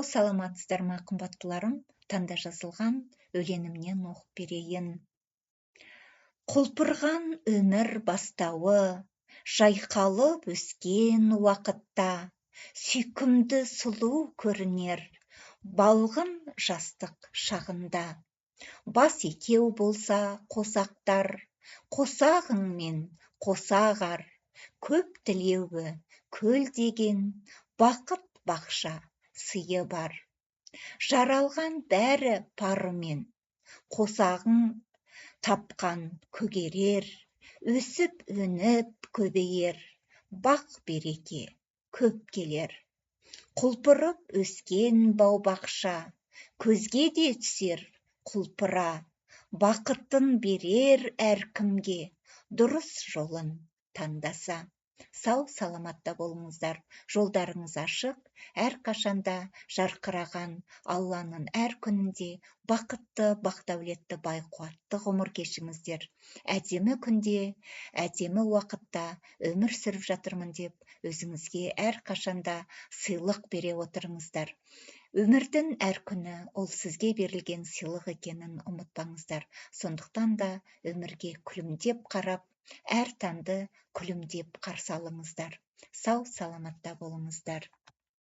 Саламатсыздар ма, қымбаттыларым? Таңда жазылған өлеңімнен оқып берейін. Құлпырған өмір бастауы, жайқалып өскен уақытта, сүйкімді сұлу көрінер балғын жастық шағында. Бас екеу болса қосақтар, қосағыңмен қосағар, көп тілеуі көл деген бақыт бақша сыйы бар. Жаралған бәрі парымен, қосағың тапқан көгерер, өсіп өніп көбейер, бақ береке көп келер. Құлпырып өскен бау бақша, көзге де түсер құлпыра, бақытын берер әркімге, дұрыс жолын таңдаса. Сау саламатта болыңыздар, жолдарыңыз ашық, әрқашанда жарқыраған Алланың әр күнінде бақытты, бақ дәулетті, бай қуатты ғұмыр кешіңіздер. Әдемі күнде, әдемі уақытта өмір сүріп жатырмын деп өзіңізге әрқашанда сыйлық бере отырыңыздар. Өмірдің әр күні ол сізге берілген сыйлық екенін ұмытпаңыздар. Сондықтан да өмірге күлімдеп қарап, әр таңды күлімдеп қарсы алыңыздар. Сау саламатта болыңыздар.